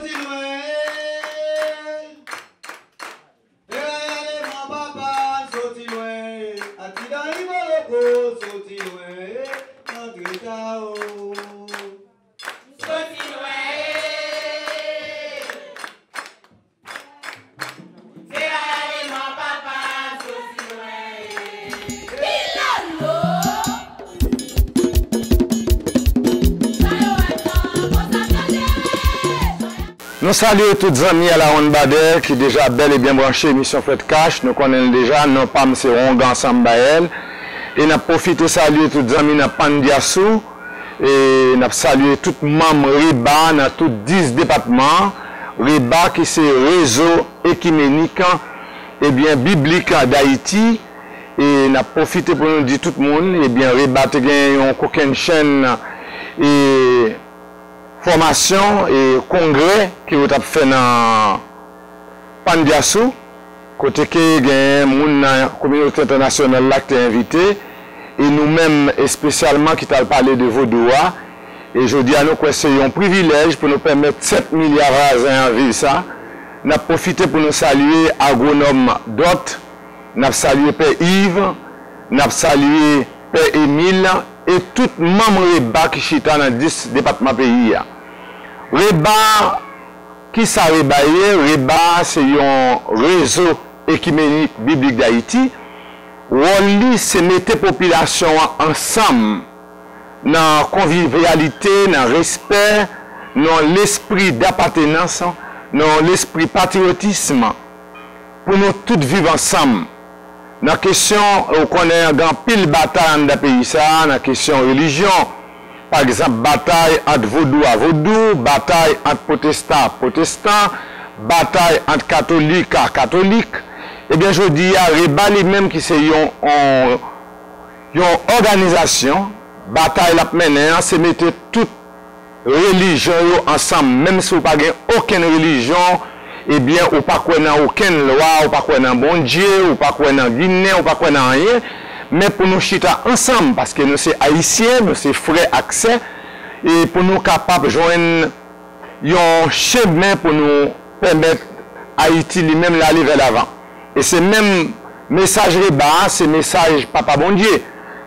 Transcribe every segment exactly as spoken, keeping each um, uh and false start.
Soti lwen, e, e, ale mwen papa, soti lwen, e, Atidan Iboloko, soti lwen, e, antre ta o. Soti lwen, e. Se ale mwen papa, soti lwen, e. Pilolo. Sa yo wè tan konsa tande. Nou salye tout zanmi a la Ronn Badè ki deja bèl e byen branche emisyon Frèt Kach. Nou konnen l deja, non pa m se Rongan Sambayèl. E n ap pwofite salye tout zanmi nan Pandyasou. E n ap salye tout manm REBA nan tout dis depatman an. REBA ki se Rezo Ekimenik, ebyen, Biblik Dayiti. E n ap pwofite pou nou di tout moun, ebyen, REBA te gen yon kokennchenn, e, fòmasyon e kongrè ke yo t ap fè nan Pandyasou, kote ke gen moun nan kominote entènasyonal la ki te envite, e nou menm espesyalman ki t al pale de vodou a. E jodi a, nou kwè se yon privilèj pou nou pèmèt sèt milya vwazen an viv sa. N ap pwofite pou nou salye agwonòm Dòt, n ap salye Pè Iv, n ap salye Pè Emil e tout manm REBA ki chita nan dis depatman peyi a. REBA, kisa REBA ye? REBA se yon Rezo Ekimenik Biblik Dayiti. Wòl li se mete popilasyon an ansanm nan konvivyalite, nan respè, nan lespri dapatenans, nan lespri patriyotism, pou nou tout viv ansanm. Nan kesyon, ou konnen gen anpil batay anndan peyi sa a, nan kesyon relijyon. Pa egzanp, batay ant vodou a vodou, batay ant pwotestan a pwotestan, batay ant katolik a katolik. Ebyen, jodi a, REBA li menm ki se yon, yon, yon òganizasyon, batay l ap mennen an, se mete tout relijyon yo ansanm, menm si w pa gen okenn relijyon, ebyen, ou pa kwè nan okenn lwa, ou pa kwè nan Bondye, ou pa kwè nan Ginen, ou pa kwè nan anyen, men pou nou chita ansanm, paske nou se Ayisyen, nou se frè ak sè, e pou nou kapab jwenn yon chemen pou nou pèmèt Ayiti li menm l ale vè lavan. E se menm mesaj REBA a, se mesaj Papa Bondye.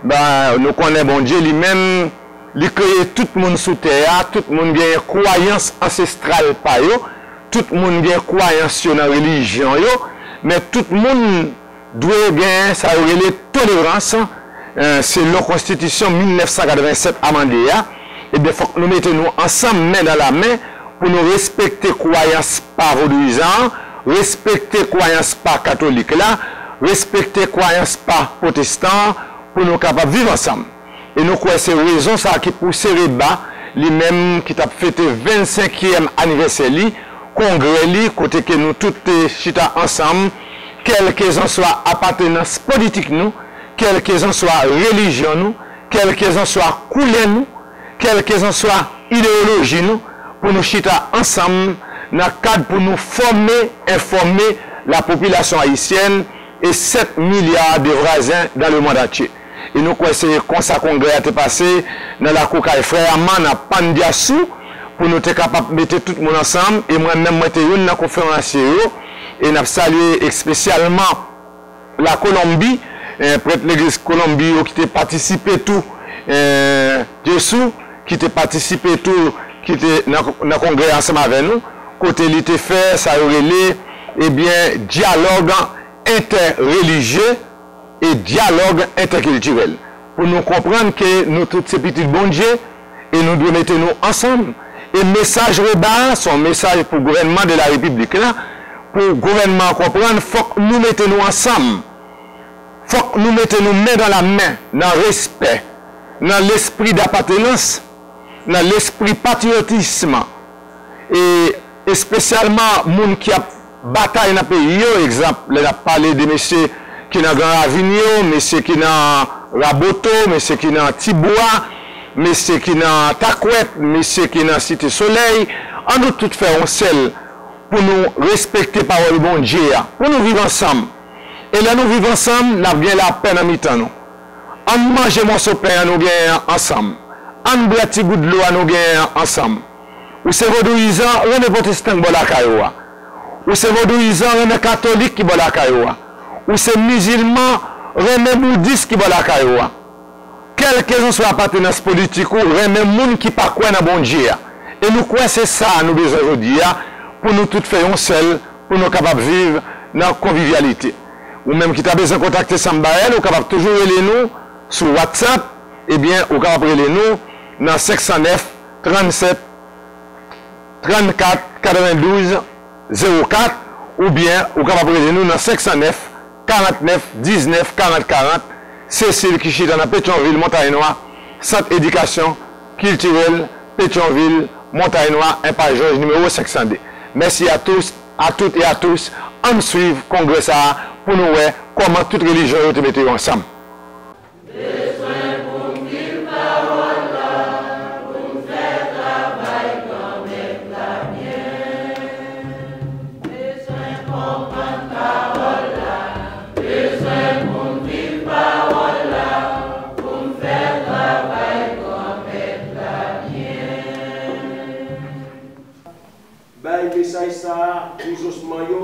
Ben, nou konnen Bondye li menm, li kreye tout moun sou tè a, tout moun gen kwayans ansestral pa yo, tout moun gen kwayans yo nan relijyon yo, men tout moun dwe gen sa yo rele tolerans, eh, selon konstitisyon mil nèf san katrevennsèt amande a, ebyen, fòk nou mete nou ansanm, men nan la men, pou nou respekte kwayans pa vodouyizan an, respekte kwayans pa katolik la, respekte kwayans pa pwotestan an, pou nou kapab viv ansanm. E nou kwè se rezon sa a ki pouse REBA, li menm ki t ap fete vennsenkyèm anivèsè li, kongrè li, kote ke nou tout te chita ansanm, kèlkezanswa apatenans politik nou, kèlkezanswa relijyon nou, kèlkezanswa koulè nou, kèlkezanswa ideyoloji nou, pou nou chita ansanm nan kad pou nou fòme, enfòme lapopilasyon ayisyèn e sèt milya de vwazen dans le monde entier. E nou kwè se konsa kongrè a te pase nan lakou kay frè Aman, nan Pandyasou, pou nou te kapab mete tout moun ansanm. E mwen menm, mwen te youn nan konferansye yo. E n ap salye espesyalman Lakolonbi, eh, prèt legliz Kolonbi yo ki te patisipe tou, eh, Jesou, ki te patisipe tou, ki te nan, nan kongrè ansanm avè nou, kote li te fè sa yo rele, ebyen, dyalòg entèrelijye e dyalòg entèkiltirèl. Pou nou konprann ke nou tout se pitit Bondye e nou dwe mete nou ansanm. E mesaj REBA a, se yon mesaj pou gouvènman de la repiblik la, pou gouvènman an konprann, fòk nou mete nou ansanm. Fòk nou mete nou men dan la men, nan respè, nan lespri dapatenans, nan lespri patriyotism, e espesyalman moun ki ap batay nan peyi yo. Egzanp, lè n ap pale de mesye ki nan Gran Ravin yo, mesye ki nan Raboto, mesye ki nan Tibwa, mesye ki nan Takwèt, mesye ki nan Site Solèy, an nou tout fè yon sèl pou nou respekte pawòl Bondye a, pou nou viv ansanm. E lè nou viv ansanm, n ap gen lapè nan mitan nou. Ann manje mòso pen an nou genyen an ansanm. Ann bwè ti gout dlo a nou genyen an ansanm. Ou se vodouyizan, renmen pwotestan ki bò lakay ou a. Ou se vodouyizan, renmen katolik ki bò lakay ou a. Ou se mizilman, renmen boudis ki bò lakay ou a. Kèlkeswa apatenans politik ou, renmen moun ki pa kwè nan Bondye a. E nou kwè se sa nou bezwen jodi a pou nou tout fè yon sèl, pou nou kapab viv nan konvivyalite. Ou menm ki ta bezwen kontakte Sam Bael, ou kapab toujou rele nou sou WhatsApp, ebyen, ou kapab rele nou nan senk san nèf, trannsèt, trannkat, katrevendouz, zewo kat, oubyen ou kapab rele nou nan senk san nèf, karantnèf, diznèf, karant, karant, Cecil ki chita nan Petyonvil, Montay Nwa, Sant Edikasyon Kiltirèl Petyonvil, Montay Nwa, Enpas Jòj, nimewo senk san de. Mèsi a tous, a toutes et à tous. Ann swiv kongrè sa a pou nou wè kòman tout relijyon yo te mete yo ansanm. Bezwen pou n viv pawòl la, pou n fè travay Granmèt la byen. Bezwen konprann pawòl la, bezwen pou n viv pawòl la, pou n fè travay Granmèt la byen. Bay mesaj sa a pou zosman yo.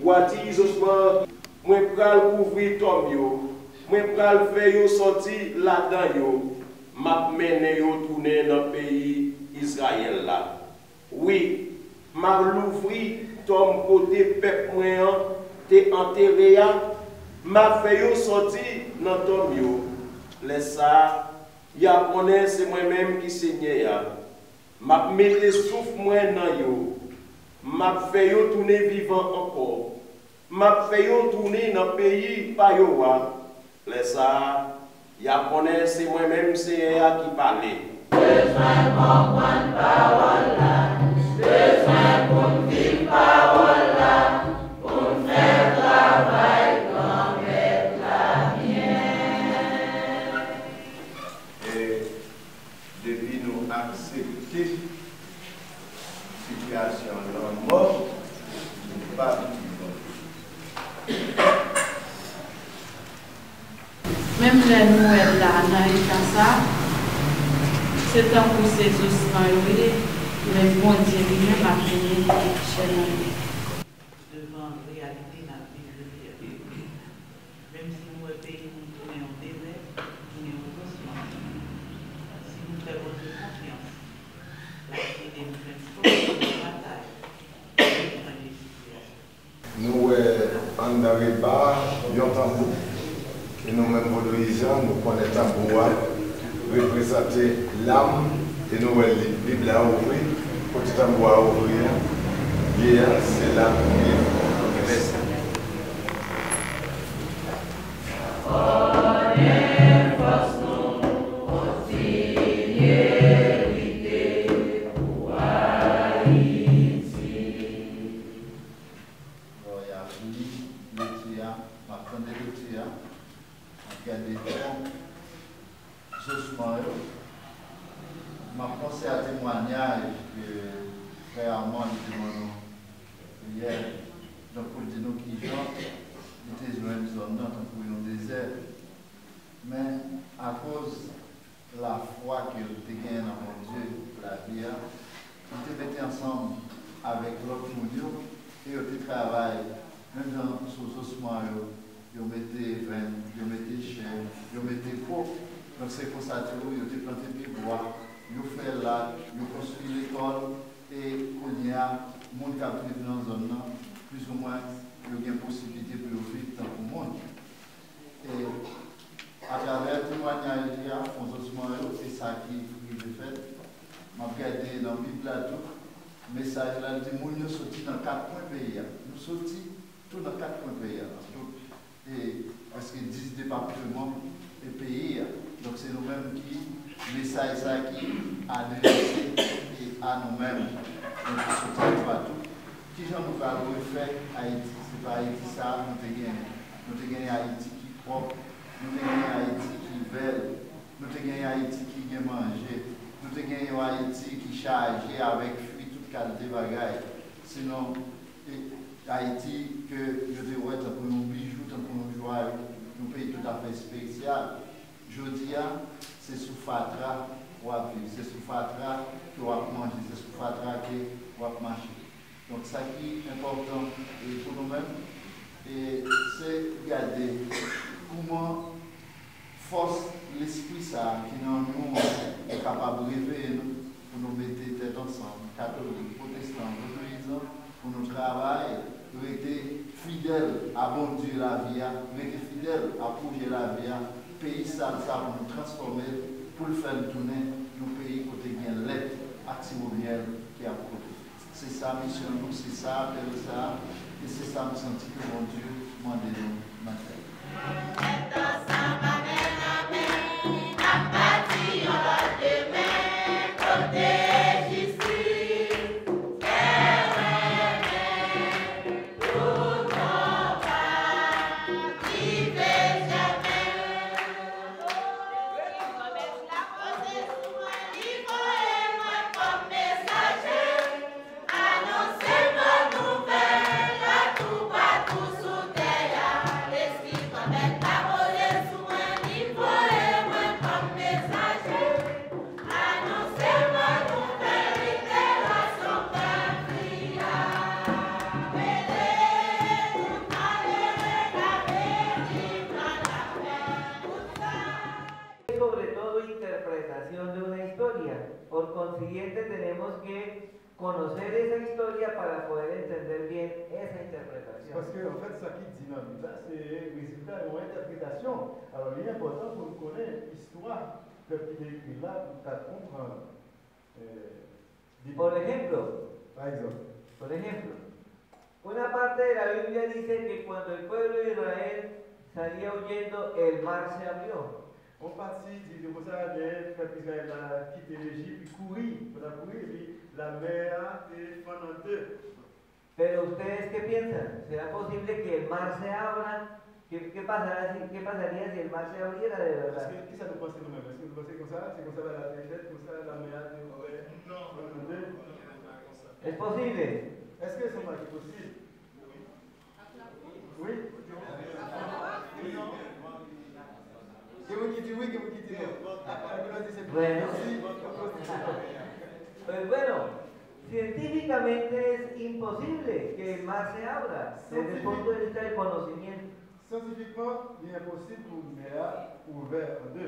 W a di zosman, mwen pral kouvri tonm yo, mwen pral fè yo sòti ladan yo, m ap mennen yo tounen nan peyi Izrayèl la. Wi, m ap louvri tonm kote pèp mwen an te antere a, m ap fè yo sòti nan tonm yo. Lè sa a, y a konnen se mwen menm ki Senyè a. M ap mete souf mwen nan yo. M ap fè yo tounen vivan ankò. M ap fè yo tounen nan peyi pa yo a. Lè sa a, y a konnen se mwen menm Senyè a ki pale. Bezwen konprann pawòl la, bezwen pou n viv pawòl la, pou n fè travay Granmèt la byen. E depi nou aksepte sitiyasyon lanmò, nou p ap viv ankò. Menm lè nou wè l la nan eta sa, se tankou se zosman yo ye, men Bondye li menm ap vini chè nan yo. Devan reyalite n ap viv jodi a. Menm si nou wè peyi nou tounen yon dezè, tounen yon zosman, si nou fè Bondye konfyans, l ap ede nou jwenn solisyon nan batay pou nou chanje sitiyasyon. Nou wè anndan reba a yon tanbou. E nou menm vodouyizan, nou konnen tanbou a reprezante lam, e nou wè li, Bib la ouvri, kote tanbou a ouvri a, ye a, se la nou ye. Lè y ap li lekti a, m ap tande lekti a, m ap gade fon zosman yo. M ap panse a temwanyaj ke frè Armand li te ban nou yè. Donk, pou l di nou kijan li te jwenn zòn nan tankou yon dezè. Men, akoz lafwa ke l te genyen nan Bondye pou lavi a, li te mete ansanm avèk lòt moun yo, e yo te travay, menm jan sou zosman yo, yo mete venn, yo mete chè, yo mete po. Donk, se konsa tou, yo te plante pyebwa, yo fè lak, yo konstwi lekòl, e kounye a, moun k ap viv nan zòn nan, plizoumwen, yo gen posiblite pou yo viv tankou moun. E atravè temwanyaj li a, fon zosman yo, e sa ki rive fèt, m ap gade nan Bib la tou, mesaj la di moun yo soti nan kat kwen peyi a. Nou soti tou nan kat kwen peyi a, nan tout, e, prèske dis depatman e peyi a. Donk, se nou menm ki, mesaj sa ki adrese e a nou menm. Donk, nou soti toupatou. Kijan nou pral refè Ayiti? Se pa Ayiti sa a nou te genyen. Nou te genyen Ayiti ki pwòp, nou te genyen Ayiti ki bèl, nou te genyen Ayiti ki gen manje, nou te genyen yon Ayiti ki chaje avèk fwi tout kalite bagay. Sinon, e, Ayiti ke yo te wè tankou yon bijou, tankou yon jwayo, yon peyi toutafè espesyal. Jodi a, se sou fatra w ap viv, se sou fatra ke w ap manje, se sou fatra ke w ap mache. Donk, sa ki enpòtan, e, pou nou menm, e, se gade kòman fòs lespri sa a ki nan nou an kapab reveye nou pou nou mete tèt ansanm, katolik, pwotestan, vodouyizan, pou nou travay, rete fidèl a Bondye lavi a, rete fidèl a pwojè lavi a, peyi sal sa pou nou transfòme l, pou l fè l tounen yon peyi kote gen lèt ak siwo myèl ki ap koule. Se sa misyon nou, se sa apèl sa, e se sa m santi ke Bondye mande nou nan fè. Sobre todo interpretación de una historia. Por consiguiente, tenemos que conocer esa historia para poder entender bien esa interpretación. Paske, anfèt, sa ki di nan Bib la, se rezilta yon entèpretasyon. Alò, li enpòtan pou n konnen istwa pèp ki te ekri l la, pou n ka konprann. Por ejemplo, Pa egzanp, por ejemplo, una parte de la Biblia dice que cuando el pueblo de Israel salía huyendo, el mar se abrió. Yon pati di, di konsa, lè pèp Izrayèl la kite Lejip, li kouri, pou l ap kouri, epi lamè a te fann an de. Pero ustedes qué piensan? ¿Será posible que el mar se abra? ¿Qué, qué pasará si, qué pasaría si el mar se abriera de verdad? Èske, kisa nou panse nou menm? Èske nou panse konsa? Se konsa bagay la te fèt, konsa lamè a te ouvè? Non. Es posible. Èske se yon bagay ki posib? Wi. Gen moun ki di wi, gen moun ki di non. Apre, nou di se Bueno. Pues bueno, científicamente es imposible que el mar se abra desde el punto de vista del conocimiento. Syantifikman, li enposib pou mè a ouvè an de.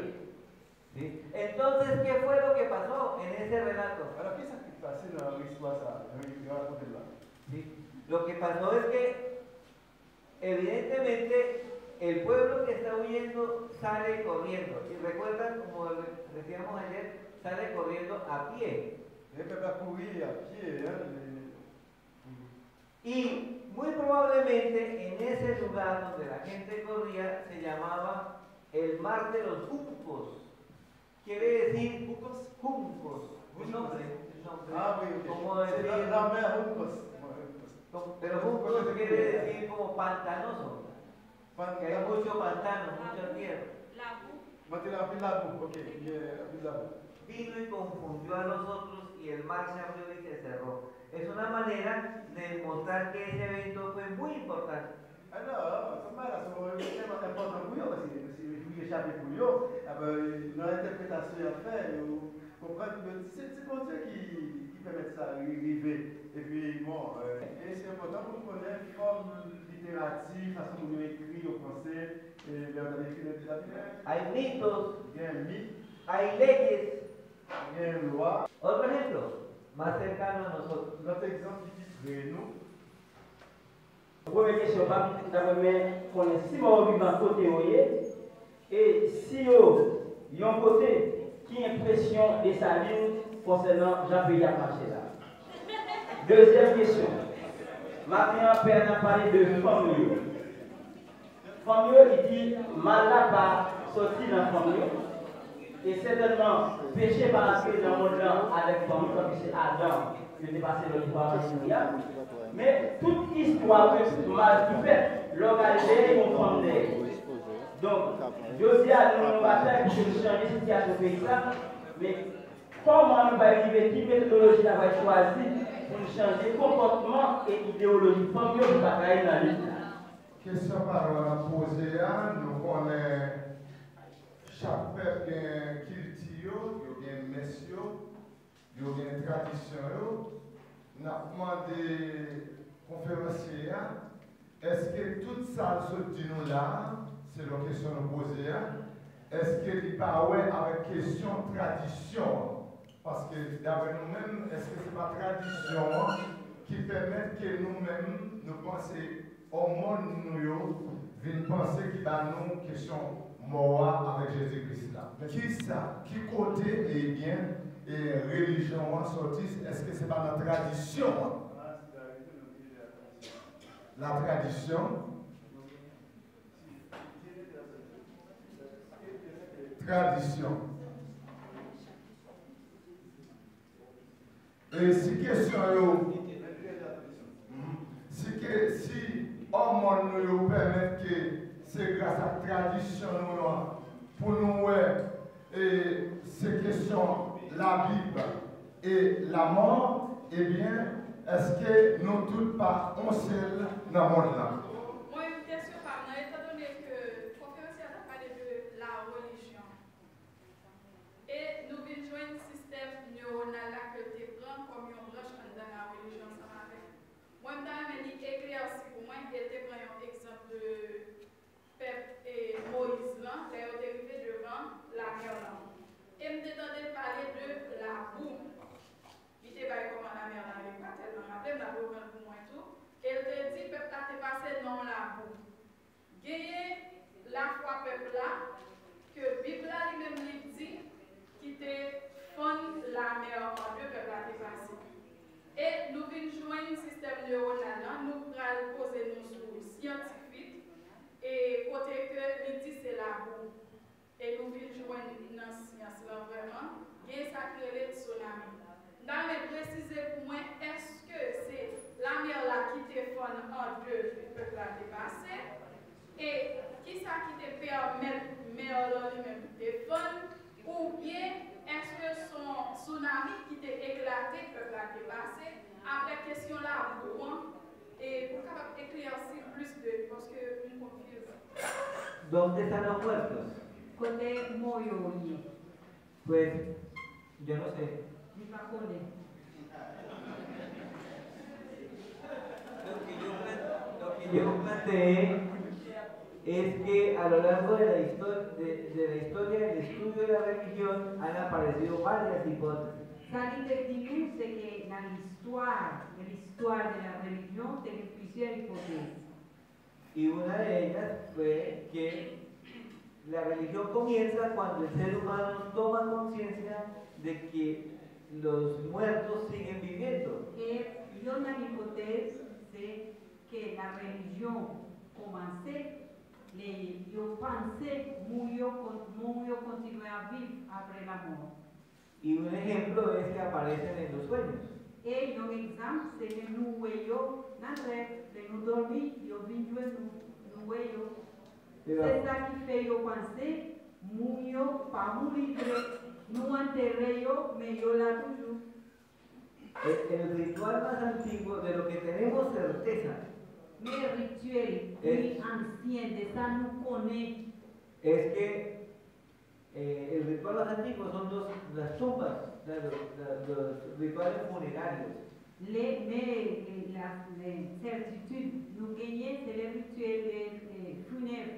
¿Sí? Entonces, ¿qué fue lo que pasó en ese relato? Alò, kisa ki pase nan istwa sa a, jan yo rakonte l la? ¿Sí? Lo que pasó es que, evidentemente, el pueblo que está huyendo sale corriendo. Y recuerdan, como decíamos ayer, sale corriendo a pie. E pèp la kouri a pye, hein? Y muy probablemente en ese lugar donde la gente corría se llamaba el mar de los juncos. Quiere decir juncos. El nombre, el nombre. Ah, wi, ok. Como Se decir, lanmè Juncos. como- pero juncos quiere decir como pantanoso. Que hay mucho pantano, mucha tierra. Mwen te la anpil labou, ok, anpil labou. Vino y confundió a los otros y el mar se abrió y se cerró. Es una manera de mostrar que ese evento fue muy importante. Alò, sa bay la se yon tèlman enpòtan pou yo, paske si yo chape pou yo, nan entèpretasyon y ap fè, yo konprann ke se ti Bondye ki, ki pèmèt sa rive. Epi, bon, e se enpòtan pou nou konnen fòm literati, fason moun yo ekri, yo panse, e lè yo t ap ekri nan Bib la. Hay mitos, Gen mit, hay leyes. Gen lwa. Otro ejemplo, más cercano a nosotros. Lòt egzanp ki pi pre nou. Premye kesyon pa m, m ta renmen konnen si mò yo vivan kote yo ye, e si yo yon kote, ki enpresyon Desalin konsènan jan peyi ap mache la? Dezyèm kesyon, maten an pè a t ap pale de fanm yo. Fanm yo, li di mal la pa sòti nan fanm yo. E sètènman, peche pa rantre nan mond lan avèk fanm yo, tankou se Adan yo te pase lòt bò a Matirya. Men tout istwa yo, tout mal ki fèt, lè w gade dèyè yon fanm dèyè. Donk, jodi a, nou nan yon batay pou ke nou chanje sitiyasyon peyi sa, men kòman nou pral rive, ki metodoloji n ap pral chwazi pou n chanje konpòtman e idewoloji fanm yo pou pa trayi nan lit la? Kesyon pawòl ap poze a, nou konnen chak pèp gen kilti yo, yo gen Yo, yo gen tradisyon yo. N ap mande konferansye a, èske tout sa l sot di nou la a, selon kesyon nou poze a, èske li pa wè avèk kesyon tradisyon an? Paske, daprè nou menm, èske se pa tradisyon an ki pèmèt ke nou menm, nou panse, òmòn nou yo vin panse ki ba nou kesyon mò a avèk Jezi Kris la? Kisa, ki kote, ebyen, e relijyon an sòti? Èske se pa nan tradisyon an? La tradition. Tradisyon. E si kesyon yo, si ke, si òmòn nou yo pèmèt ke se gras ak tradisyon nou yo an pou nou wè, e se kesyon Labib e lamò, ebyen, èske nou tout pa yon sèl nan mond lan? Mwen, kesyon pa m nan, etandone ke konferansye a t ap pale de la religion, e nou vin jwenn sistèm newonal la ke l te pran kòm yon branch anndan la religion ansanm avèk. Mwen, m ta renmen li eklèsi pou mwen, e l te pran yon egzanp de pèp, e, Moyiz lan, lè yo te rive devan lamè lan. E m te tande l pale de labou. Li te bay kòman lamè lan ye, m pa tèlman raple m, n ap reprann pou mwen tou. E l te di pèp la te pase nan yon labou. Genyen lafwa pèp la, ke Bib la li menm li di, ki te fann lamè an de, pèp la te pase. E nou vin jwenn sistèm newonal lan, nou pral poze nou sou syantifik, e kote ke li di se labou. E nou vin jwenn nan syans lan vrèman, gen sa ki rele tsunami. M ta renmen presize pou mwen, èske se lamè la ki te fann an de pou pèp la te pase? E kisa ki te pèmèt mè lan li menm te fann? Oubyen èske se yon tsunami ki te eklate, pèp la te pase? Apre kesyon labou an, e pou kapab eklèsi plis de, paske m confuse. Donde están los muertos? Kote mò yo ye? Pues, yo no sé. Li pa konnen. Lo que yo plan-, lo que yo planteé es que a lo largo de la histo-, de, de la historia del estudio de la religión han aparecido varias hipótesis. Sa li te di nou, se ke nan listwa, de l'histoire de la religion, te gen plizyè ipotèz. Y una de ellas fue que la religión comienza cuando el ser humano toma conciencia de que los muertos siguen viviendo. E youn nan ipotèz, se ke la religion kòmanse lè yo panse mò yo kon-, mò yo kontinye ap viv apre lamò. Y un ejemplo es que aparecen en los sueños. E yon egzanp, se ke nou wè yo nan rèv, lè nou dòmi, yo vin jwenn nou, nou wè yo. Se sa ki fè yo panse moun yo pa mouri vre. Nou antere yo, men yo la toujou. El, el ritual más antiguo de lo que tenemos certeza. Men rityèl pi ansyen de sa nou konnen. Es que Eh, el ritual más antiguo son los, las tumbas, o sea, los, los, los rituales funerarios. Le, men, eh, la, le sètitid nou genyen, se le rityèl de, eh, funèb.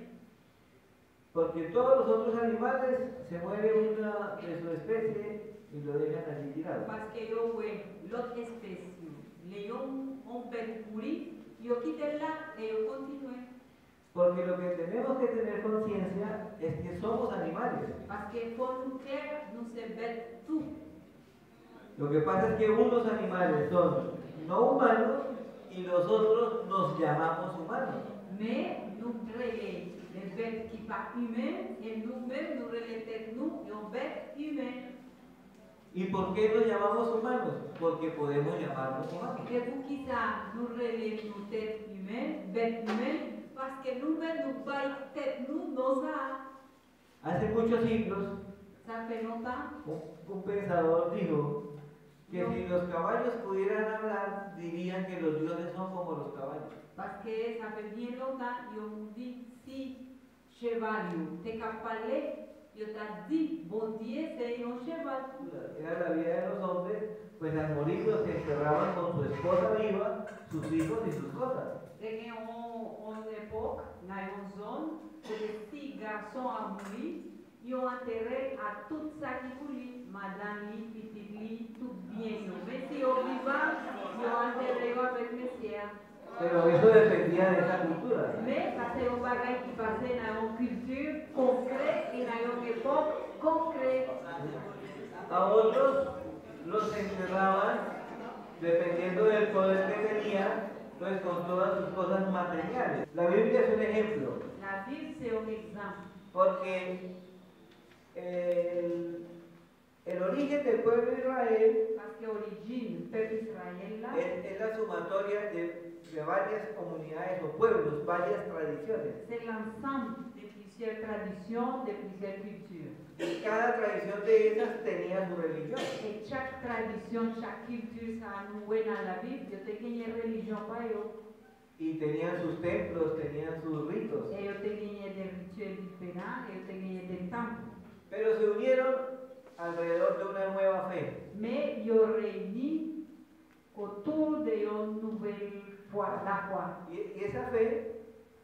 Porque todos los otros animales se muere una de su especie y lo dejan allí tirado. Paske yo wè lòt espès yo, lè yon, yon bèt mouri, yo kite l la e yo kontinye. Porque lo que tenemos que tener conciencia es que somos animales. Paske fò nou klè, nou se bèt tou. Lo que pasa es que unos animales son no humanos y los otros nos llamamos humanos. Men nou rele de bèt ki pa imen, e nou menm nou rele tèt nou yon bèt imen. ¿Y por qué nos llamamos humanos? Porque podemos llamarnos humanos. E poukisa nou rele nou tèt imen, bèt imen? Paske nou menm nou bay tèt nou non sa a. Hace muchos siglos, sa fè lontan, un, un pensador dijo que si los caballos pudieran hablar, dirían que los dioses son como los caballos. Paske sa fè byen lontan, yo di si cheval yo te ka pale, Yo ta di, Bondye se yon cheval. Era la vida de los hombres, pues al morir los enterraban con su esposa viva, sus hijos y sus cosas. Te gen yon, yon epòk, nan yon zòn, kote si gason an mouri, yo antere l ak tout sa ki pou li, madanm li, pitit li, tout byen yo. Men si yo vivan, yo antere yo avèk mesye a. Pero eso dependía de esa cultura. Men sa se yon bagay ki pase nan yon kilti konkre e nan yon epòk konkre. A otros los enterraban, dependiendo del poder que tenía, pues con todas sus cosas materiales. La Biblia es un ejemplo, Labib se yon egzanp. Porque el, el origen del pueblo de Israel Paske orijin pèp Izrayèl la, es, es la sumatoria de, de varias comunidades o pueblos, varias tradiciones. Se lansanm de plizyè tradisyon, de plizyè kilti. Y cada tradición de esas tenía su religión. E chak tradisyon, chak kilti sa a nou wè nan Labib, yo te genyen relijyon pa yo. Y tenían sus templos, tenían sus ritos. E yo te genyen de rityèl diferan, e yo te genyen de tanp. Pero se unieron alrededor de una nueva fe. Men yo reyini otou de yon nouvèl fwa, lafwa. Y, y esa fe,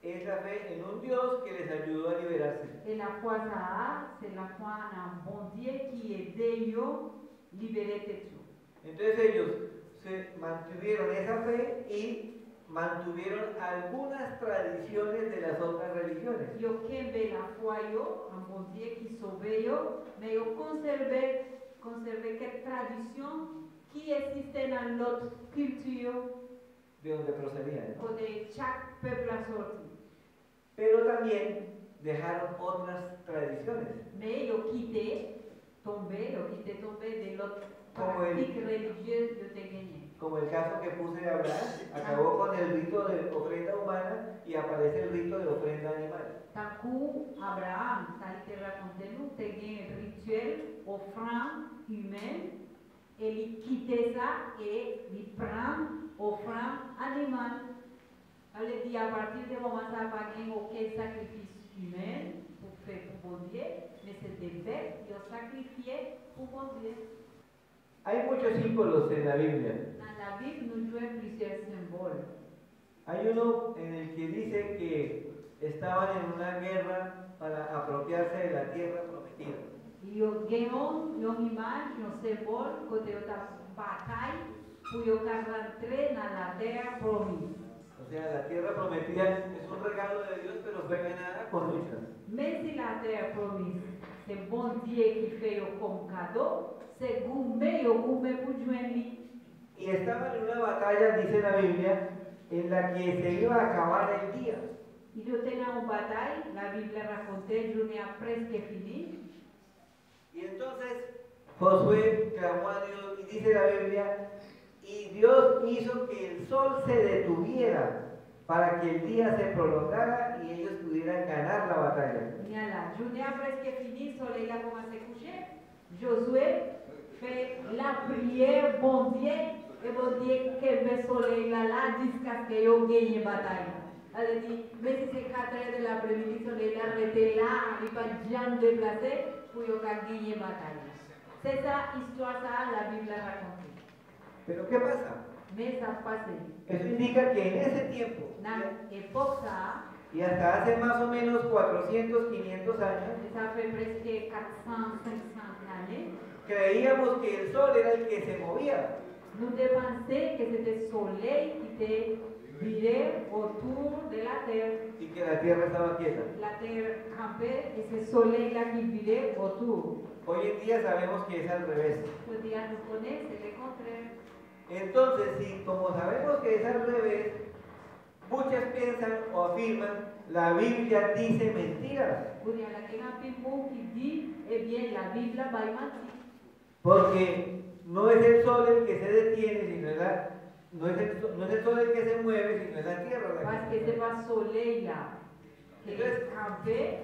esa fe en un Dios que les ayudó a liberarse. E lafwa sa a, se lafwa nan Bondye ki ede yo libere tèt yo. Entonces ellos se mantuvieron esa fe y mantuvieron algunas tradiciones de las otras religiones. Yo kenbe lafwa yo an Bondye ki sove yo, men yo konsève, konsève kèk tradisyon ki egziste nan lòt kilti yo, de donde procedían, ¿no? Kote chak pèp la sòti. Pero también dejaron otras tradiciones. Men yo kite tonbe, yo kite tonbe de lòt Como el- pratik relijyez yo te genyen. Como el caso que puse de Abraham, acabó con el rito de ofrenda humana y aparece el rito de ofrenda animal. Tankou Abraham, sa li te rakonte nou, te gen rityèl ofrann imen, e li kite sa, e li pran ofrann animal. Sa vle di, apati de moman sa a, pa gen okenn sakrifis imen pou fè pou Bondye, men se de bèt yo sakrifye pou Bondye. Hay muchos símbolos en la Biblia. Nan Labib, nou jwenn plizyè senbòl. Hay uno en el que dice que estaban en una guerra para apropiarse de la tierra prometida. Yo gen yon, yon imaj, yon senbòl, kote yo t ap batay pou yo ka rantre nan latè pwomiz. O sea, la tierra prometida es un regalo de Dios, pero fue ganada con luchas. Men si latè pwomiz se Bondye ki fè yo kòm kado, se goumen yo goumen pou jwenn li. Y estaban en una batalla, dice la Biblia, en la que se iba a acabar el día. Yo te nan yon batay, Labib la rakonte, jounen ap prèske fini. Y entonces Josué clamó a Dios y dice la Biblia, y Dios hizo que el sol se detuviera para que el día se prolongara y ellos pudieran ganar la batalla. Kounye a la, jounen an prèske fini, solèy la kòmanse kouche. Jozye fè lapriyè Bondye, e Bondye kenbe solèy la la jiskaske yo genyen batay la. Sa vle di, menm si se katrè de lapremidi, solèy la rete la, li pa t janm deplase pou yo ka genyen batay la. Se sa, istwa sa a, Labib la rakonte. Pero ¿qué pasa? Men sa k pase. Eso indica que en ese tiempo, Nan epòk sa a, y hasta hace más o menos cuatrocientos, quinientos años, e sa fè prèske kat san, senk san lane, creíamos que el sol era el que se movía. Nou te panse ke se te solèy ki te vire otou de latè. Y que la tierra estaba quieta. Latè kanpe, e se solèy la ki vire otou. Hoy en día sabemos que es al revés. Jodi a nou konnen se lekontrè. Entonces, si como sabemos que es al revés, muchos piensan o afirman, la Biblia dice mentiras. Kounye a la gen anpil moun ki di, ebyen, Labib la bay manti. Porque no es el sol el que se detiene, sino es la, no es el, so- no es el sol el que se mueve, sino es la tierra la que Paske se se mueve. Pa solèy la ki kanpe,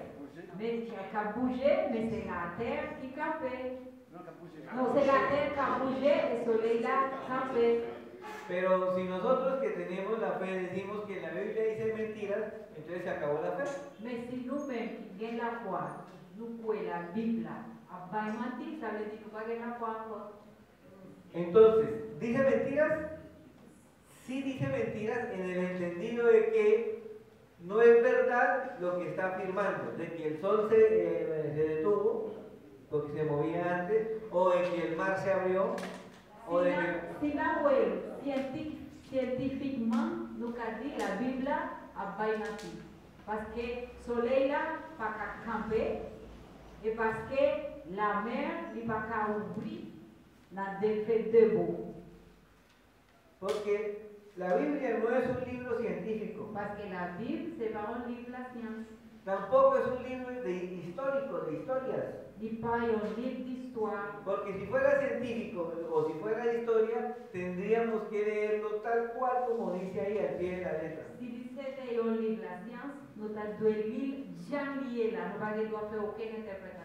men ki ka bouje, men se latè ki kanpe. Non, se latè k ap bouje e solèy la kanpe. Pero si nosotros que tenemos la fe decimos que la Biblia dice mentiras, entonces se acabó la fe. Men si nou menm ki gen lafwa, Nou kwè Labib la ap bay manti, sa vle di nou pa gen lafwa ankò. Entonces, dice mentiras, sí dice mentiras en el entendido de que no es verdad lo que está afirmando, de que el sol se, eh, se detuvo, porque se movía antes, o de que el mar se abrió, o de que... Si n ap wè l syantifikman, nou ka di Labib la ap bay manti. Paske solèy la pa ka kanpe, e paske lamè li pa ka ouvri nan de fè de bò. Porque la Biblia no es un libro científico. Paske Labib se pa yon liv lasyans. Tampoco es un libro de histórico, de historias. Li pa yon liv distwa. Porque si fuera científico o si fuera de historia, tendríamos que leerlo tal cual como dice ahí al pie de la letra. Si li se te yon liv lasyans, nou ta dwe li l jan li ye la, nou pa gen dwa fè okenn entèpretasyon.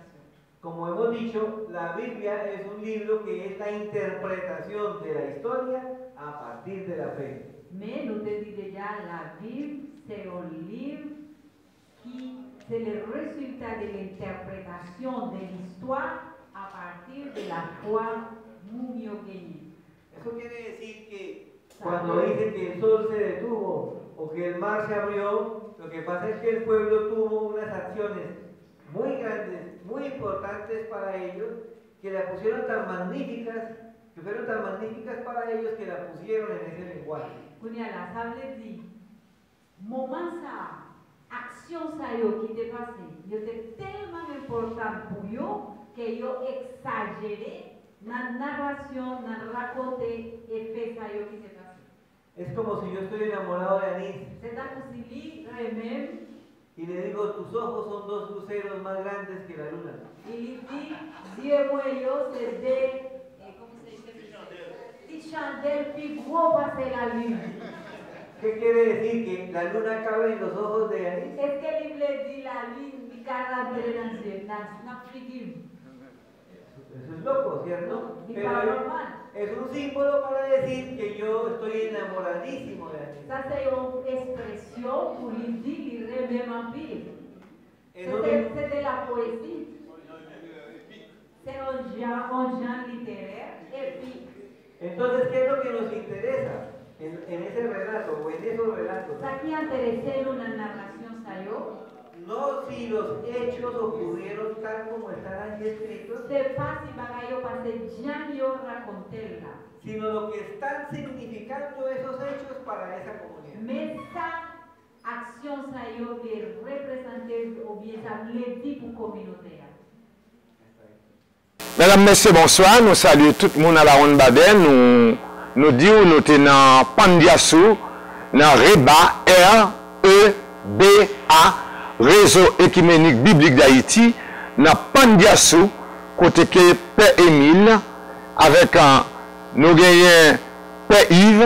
Como hemos dicho, la Biblia es un libro que es la interpretación de la historia a partir de la fe. Men nou te di deja, Labib se yon liv ki se le résultat de l'interprétation de l'histoire à partir de la foi moun yo genyen. Eso quiere decir que cuando dice que el sol se detuvo o que el mar se abrió, lo que pasa es que el pueblo tuvo unas acciones muy grandes, muy importantes para ellos, que las pusieron tan magníficas, que fueron tan magníficas para ellos que las pusieron en ese lenguaje. Kounye a la, sa vle di, moman sa a, aksyon sa yo ki te pase, yo te tèlman enpòtan pou yo ke yo eksajere nan narasyon, nan rakonte efè sa yo ki te pase. Es como si yo estoy enamorado de anís Se tankou si li renmen m y le digo, tus ojos son dos luceros más grandes que la luna. e li di, zye mwen yo se de, eh, comment ça s'appelle? Ti chandèl pi gwo pase lalin. ¿Qué quiere decir? ¿Que la luna cabe en los ojos de anís? Èske li vle di lalin li ka rantre nan zye, nan, nan figi m? Eso es loco, ¿cierto? Li Pero pa es, nòmal. Es un símbolo para decir que yo estoy enamoradísimo de anís. Sa se yon ekspresyon pou li di li renmen m anpil. Se En un, te, se te la pwezi. Se yon jan, yon jan literè, epi Entonces, ¿qué es lo que nos interesa en, en ese relato o en esos relatos? Sa ki enterese nou nan narasyon sa yo, No si los hechos ocurrieron tal como están allí escritos, se pa si bagay yo pase jan yo rakonte l la, sino lo que están significando esos hechos para esa comunidad. Men sa aksyon sa yo vle reprezante oubyen sa vle di pou kominote a. Medam, mesye, bonswa. Nou salye tout moun a la wonn badè. Nou, nou di w nou te nan Pandyasou, nan Reba, R E B A, Rezo Ekimenik Biblik Dayiti, nan Pandyasou, kote ke Pè Emil avèk, an, nou genyen Pè Iv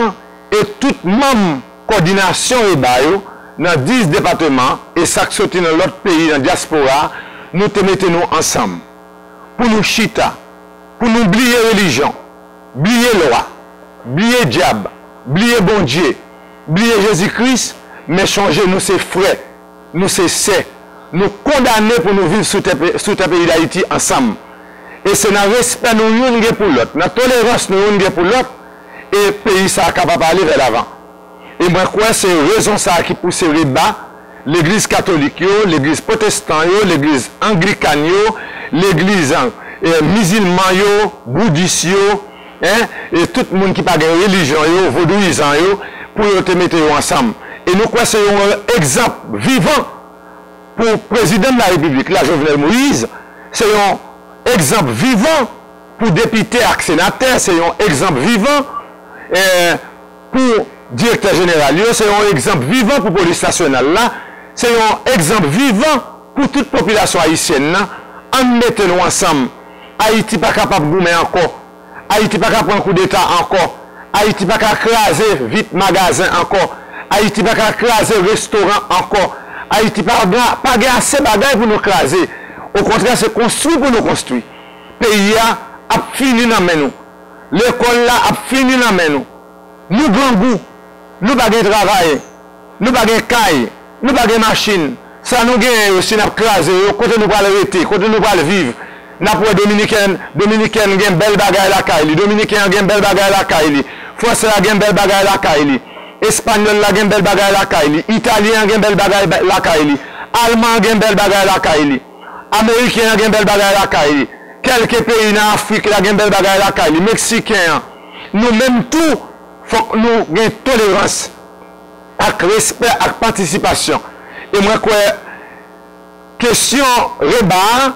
e tout manm kòdinasyon Reba yo nan dis depatman e sa k soti nan lòt peyi nan dyaspora, nou te mete nou ansanm pou nou chita, pou nou bliye relijyon, bliye lwa, bliye dyab, bliye Bondye, bliye Jezi Kris, men chonje nou se frè, nou se sè, nou kondane pou nou viv sou tè, sou tè peyi Dayiti ansanm. E se nan respè nou youn gen pou lòt, nan tolerans nou youn gen pou lòt, e peyi sa a kapab ale vè lavan. E mwen kwè se rezon sa a ki pouse Reba, legliz katolik yo, legliz pwotestan yo, legliz anglikan yo, legliz, e, mizilman yo, boudis yo, en, e tout moun ki pa gen relijyon yo, vodouyizan yo, pou yo te mete yo ansanm. E nou kwè se yon egzanp vivan pou prezidan de la repiblik la, Jovenel Moïse, se yon egzanp vivan pou depite ak senatè, se yon egzanp vivan, eh, pou direktè jeneral yo, se yon egzanp vivan pou polis nasyonal la, se yon egzanp vivan pou tout popilasyon ayisyèn nan. Ann mete nou ansanm. Ayiti pa kapab goumen ankò. Ayiti pa ka pran koudeta ankò. Ayiti pa ka kraze vit magazen ankò. Ayiti pa ka kraze restoran ankò. Ayiti pa, pa gen ase bagay pou nou kraze. Okontrè, se konstwi pou nou konstwi. Peyi a ap fini nan men nou. Lekòl la ap fini nan men nou. Nou grangou. Nou pa gen travay. Nou pa gen kay. Nou pa gen machin. Sa nou genyen yo, si n ap kraze yo, kote nou pral rete, kote nou pral viv? N ap wè Dominiken, Dominiken gen bèl bagay lakay li, Dominiken an gen bèl bagay lakay li, Fransè a gen bèl bagay lakay li, Espanyòl la gen bèl bagay lakay li, Italyen an gen bèl bagay ba- lakay li, Alman an gen bèl bagay lakay li, Ameriken an gen bèl bagay lakay li, kèlke peyi nan Afrik la gen bèl bagay lakay li, Meksiken an. Nou menm tou, fòk nou gen tolerans ak respè ak patisipasyon. E mwen kwè kesyon reba a,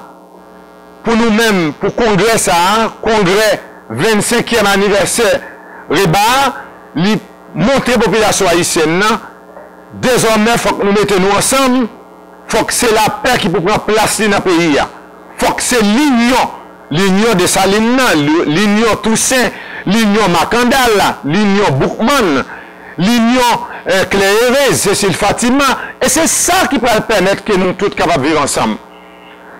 pou nou menm, pou kongrè sa a, kongrè vennsenkyèm anivèsè reba a, li montre popilasyon ayisyèn nan, dezòmè fòk nou mete nou ansanm, fòk se lapè ki pou pran plas li nan peyi a. Fòk se linyon, linyon Desalin nan, li- linyon Tousen, linyon Makandal, linyon Boukmann, linyon eh, Klè Erez, Sesil Fatima, e se sa ki pral pèmèt ke nou tout kapab viv ansanm.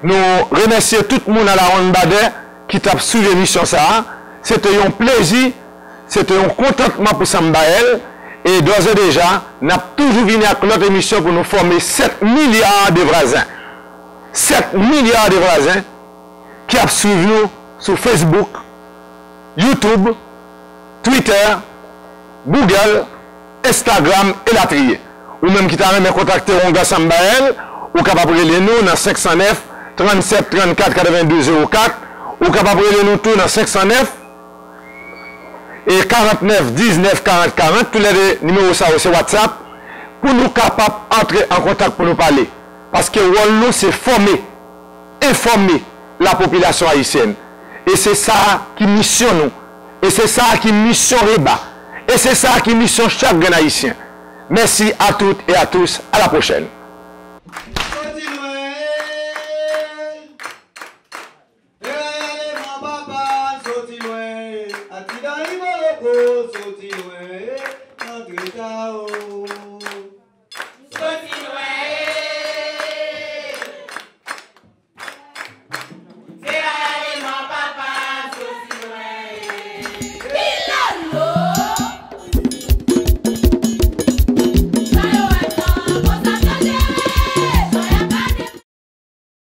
Nou remèsye tout moun a la ronn badè ki t ap swiv emisyon sa a. Se te yon plezi, se te yon kontantman pou Samba L, e dòzèdeja, n ap toujou vini ak lòt emisyon pou nou fòme sèt milya de vwazen. Sèt milya de vwazen ki ap swiv nou sou Facebook, YouTube, Twitter, Google, Instagram, elatriye. Ou menm ki ta renmen kontakte Wonga Samba L, ou kapab rele nou nan senk san nèf, trannsèt, trannkat, katrevenndou, zewo kat. Ou kapab rele nou tou nan senk san nèf, e karantnèf, diznèf, karant, karant. Toulède nimewo sa yo se WhatsApp, pou nou kapab antre an kontak pou nou pale. Paske wòl nou se fòme, enfòme lapopilasyon ayisyèn. E se sa ki misyon nou. E se sa ki misyon reba. E se sa ki misyon chak grenn ayisyen. Merci à toutes et à tous. À la prochaine.